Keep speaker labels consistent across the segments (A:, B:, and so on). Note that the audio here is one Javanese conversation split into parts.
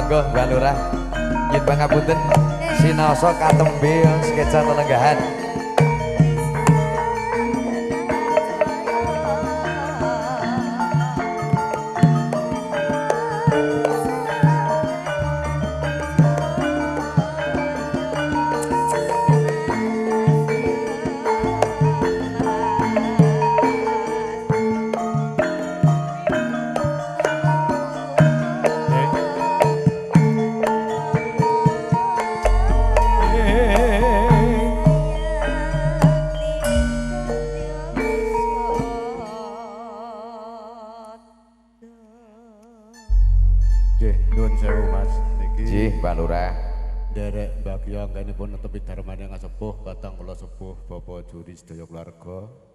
A: Monggo Mbak Lurah. Yen pangapunten sinaosa katembe sketsa lelenggahan.
B: Nggih, nuwun sewu Mas niki.
A: Nggih, Pak Lurah.
B: Nderek bagya anggenipun netepi darmane ngasepuh batang kula sepuh Bapak juri sedaya keluarga.
C: Oh,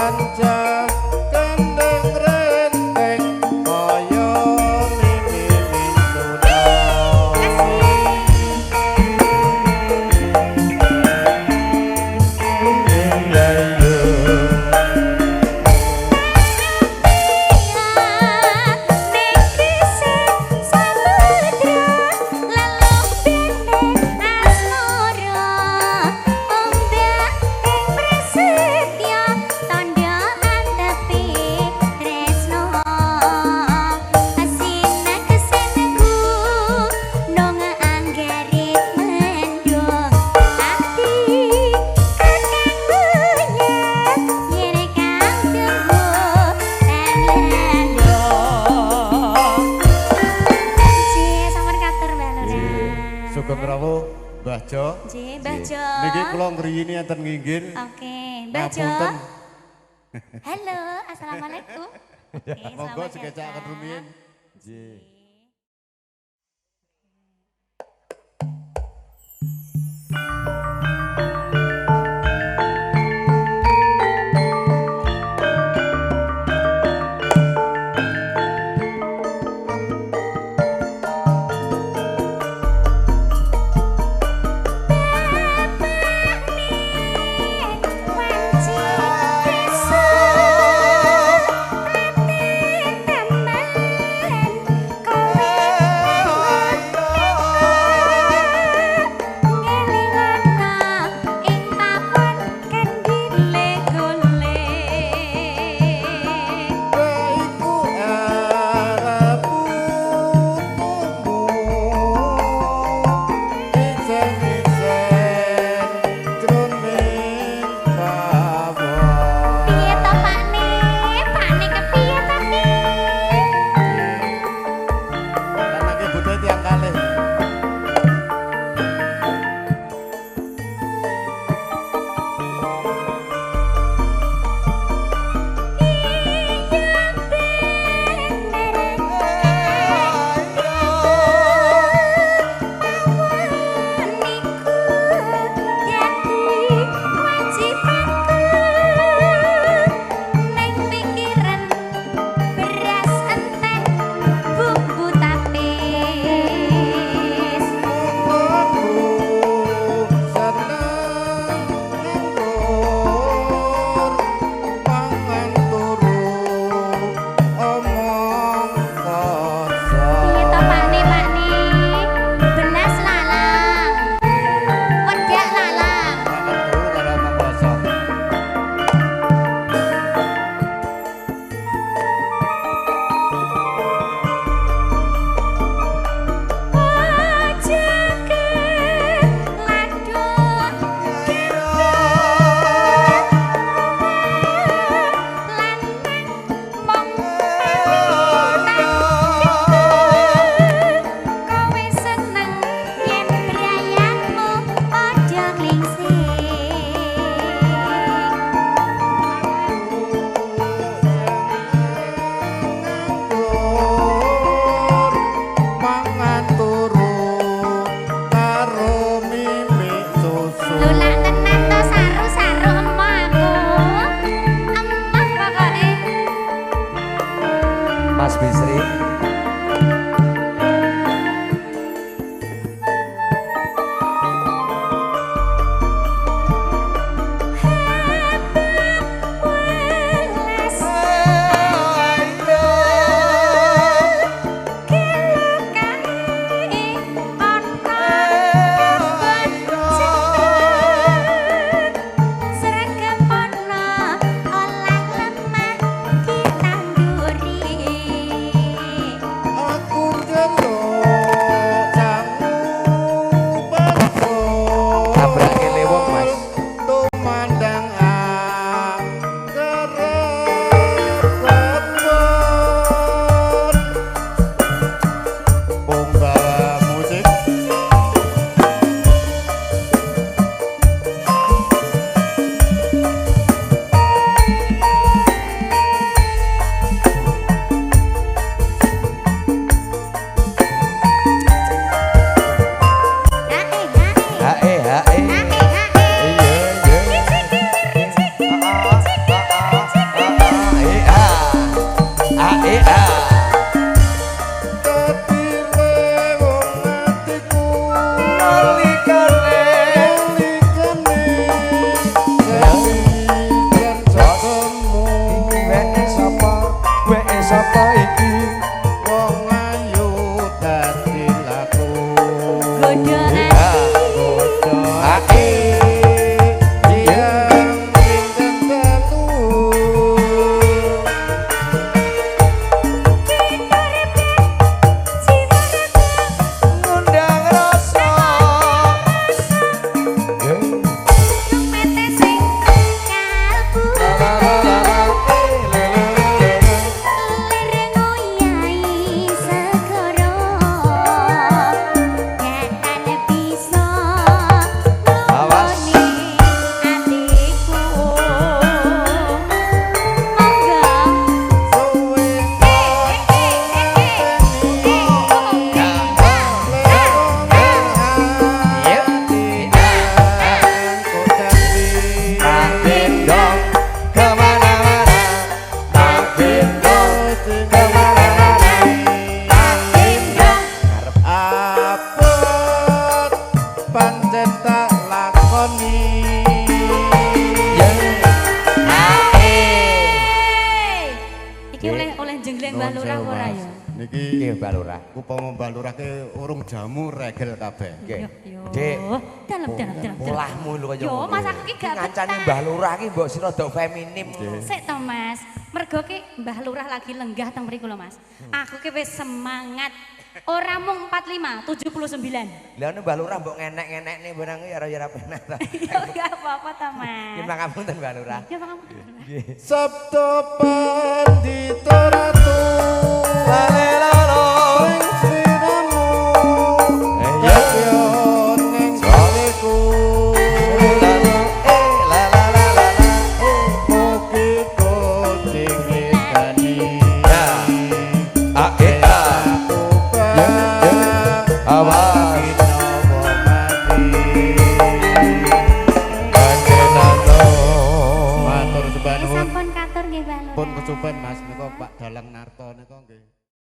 B: Tancah kendeng renteng kaya mimi mintuna. Sugeng rawuh Mbah Jo.
C: Nggih, Mbah Jo.
B: Niki kula ngriyini enten nginggil.
C: Oke, Mbah Jo.
B: Ngapunten.
C: Halo, assalamualaikum. Oke,
B: Monggo
C: selamat
B: sekecakaken
C: datang.
B: Rumiyin.
A: Nggih.
B: Iku arep putumu isen-isen jroning pawon.
C: Piye to Pakne? Pakne kepiye to ki?
B: Anake budhe tiyang kalih. Aku seneng nganggur mangan turu omong kosong.
C: Piye to Pakne, Pakne? Belas lalang. Wedak lalang.
B: Mangan turu karo omong kosong. Nganggur mangan turu karo mimik susu.
C: Lho lak tenan to saru-saru emoh aku. Emoh pokoke.
A: Mas Bisri.
C: Olah lemah ditanduri.
A: Sapa iki?
B: Wong ayu dadi laku.
C: Godho ati.
B: Godho ati. Yang pinten telu.
A: Ngundang rasa.
C: Mete sing kalbu. Lir ngoyahi segara. Gak bisa
A: Awas.
C: nglumoni atiku. Monggo.
B: Suwe
A: Tak gendong kemana-mana, tak gendong kemana-mana, tak gendong.
B: Abot pancen tak lakoni.
A: Ya.
C: Iki oleh oleh jenggleng Mbah Lurah ora ya?
B: Niki
A: Nggih, Mbah Lurah.
B: Upama Mbah Lurah ke urung jamu regel kabeh.
A: Nggih.
C: Yo.
A: Dik,
C: Dalem dalem dalem.
A: polahmu lho kaya
C: Yo,
A: ngono.
C: Mas, aku ki gak
A: Ngancani
C: betah.
A: Mbah Lurah ki mbok sira rada feminim.
C: Sik to, Mas. Mergo ki Mbah Lurah lagi lenggah teng mriku lho, Mas. Aku ki wis semangat. Ora mung 45, 79.
A: Lah nek Mbah Lurah mbok ngenek-ngenekne barang ya ora ya ora penak ta.
C: Ya gak apa-apa to, Mas.
A: Nggih pangapunten Mbah Lurah.
C: Ya pangapunten.
B: Sabda Pandita Ratu.
A: Lale lolo.
B: Ring sliramu.
A: Eh,
B: Kadyon ing saleku.
A: Lalo, eh, la la la la la, eh.
B: Mugi kucing lidani.
A: Ya. A e a.
B: Aku
A: Ya, ya. Awas.